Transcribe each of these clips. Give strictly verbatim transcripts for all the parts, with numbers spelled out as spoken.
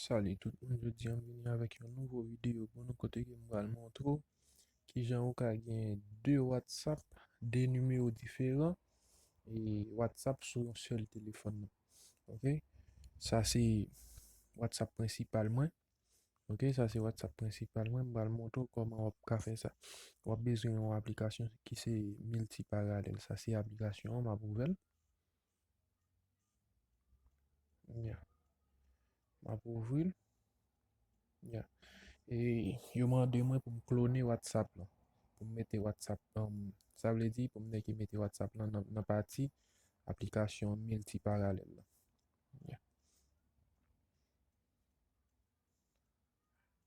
Salut tout moun, jodi a m vini avèk yon nouvo videyo pou nou kote ke m pral montre w kijan ou ka gen de WhatsApp, de nimewo diferan, e WhatsApp sou yon sèl telefòn nan. Ok? Sa se WhatsApp prensipal mwen. Ok, sa se WhatsApp prensipal mwen. M pral montre w kòman w ap ka fè sa. W ap bezwen yon aplikasyon ki se Multiparallel. Sa se aplikasyon an, m ap ouvè l. Ya. M ap ouvri l. Ya. E yo mande mwen pou m klone WhatsApp la. Pou m mete WhatsApp, um, sa vle di pou m nèk mete WhatsApp lan nan, nan pati aplikasyon Multiparallel la. Ya.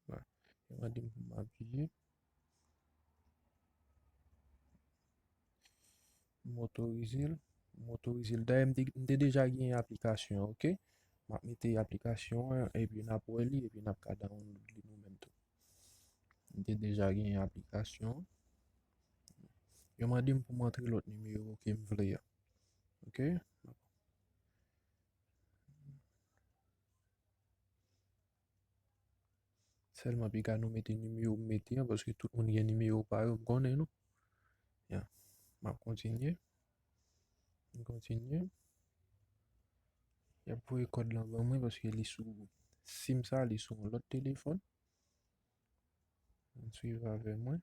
Vwala. Yo mande m pou m apiye. M otorize l. M otorize l. Dayè, m te, m te deja gen aplikasyon an, ok? M ap mete aplikasyon an, epi n ap wè li, epi n ap ka download li nou menm tou. M te deja gen aplikasyon an. Yo mande m pou m antre lòt nimewo ke m vle a. Ok? Sèlman piga nou mete nimewo m mete an, paske tout moun gen nimewo pa yo, m konnen, non? Ya. M ap kontinye. M kontinye. Y ap voye kòd lan ban mwen, paske li sou sim sa, li sou yon lòt telefòn. Ann swiv avè mwen.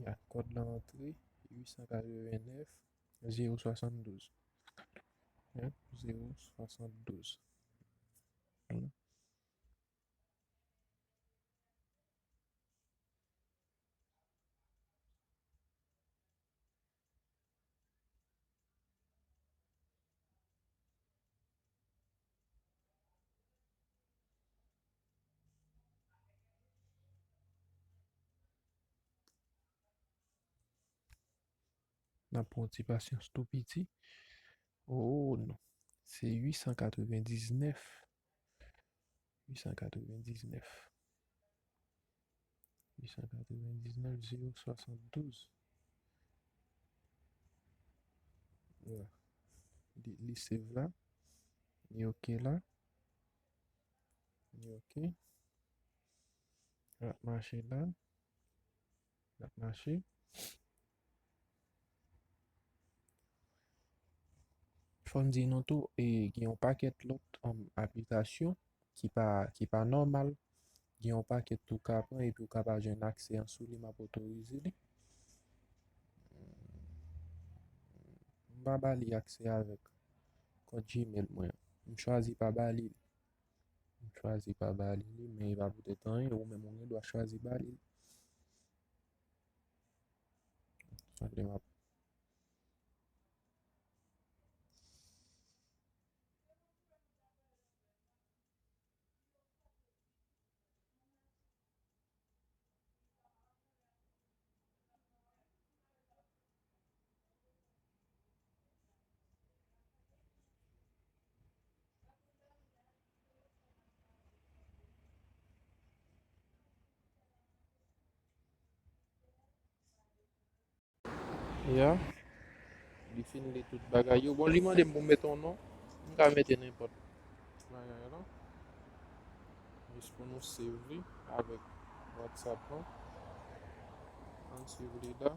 Ya, kòd lan antre, uit san katreven nèf, zewo swasanndouz. Ya, zewo swasanndouz. N ap pran yon ti pasyans tou piti. Oh non. Se uit san katrevendiznèf. Uit san katrevendiznèf. Uit san katrevendiznèf, zewo swasanndouz. Vwala. Li, li save la. Li ok la. Li ok. L ap mache la. L ap mache. Fò m di nou tou, e, gen yon pakèt lòt, um, aplikasyon ki pa, ki pa nòmal. Gen yon pakèt tou ka pran epi ou ka pa jwenn aksè an sou li, m ap otorize li. M pa ba li aksè avèk kont Gmail mwen. M chwazi pa ba li. M chwazi pa ba li li, men e pa poutèt anyen, ou menm ou gen dwa chwazi ba li. Sa vle m ap Ya. Li fin li tout bagay yo. Bon, li mande m pou m mete yon non. M ka mete nenpòt bagay la. Jis pou nou save li avèk WhatsApp la. Ann save li la.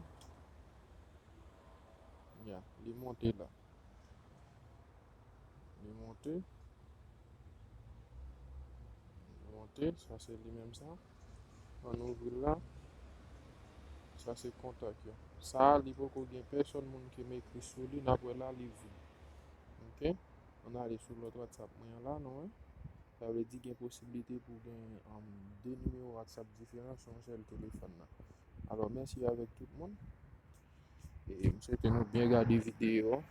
Ya, li monte la. Li monte. Li monte, sa se li menm sa. Ann ouvri l la. Sa se kontak yo. Sa a, li poko gen pèsòn moun ki m ekri sou li, n ap wè la, li vid. Ok? Ann ale sou lòt WhatsApp mwen an la, nou wè. Sa vle di gen posiblite pou gen, um, de nimewo WhatsApp diferan sou yon sèl telefòn nan. Alò, mèsi avèk tout moun. E m swete nou byen gade videyo a.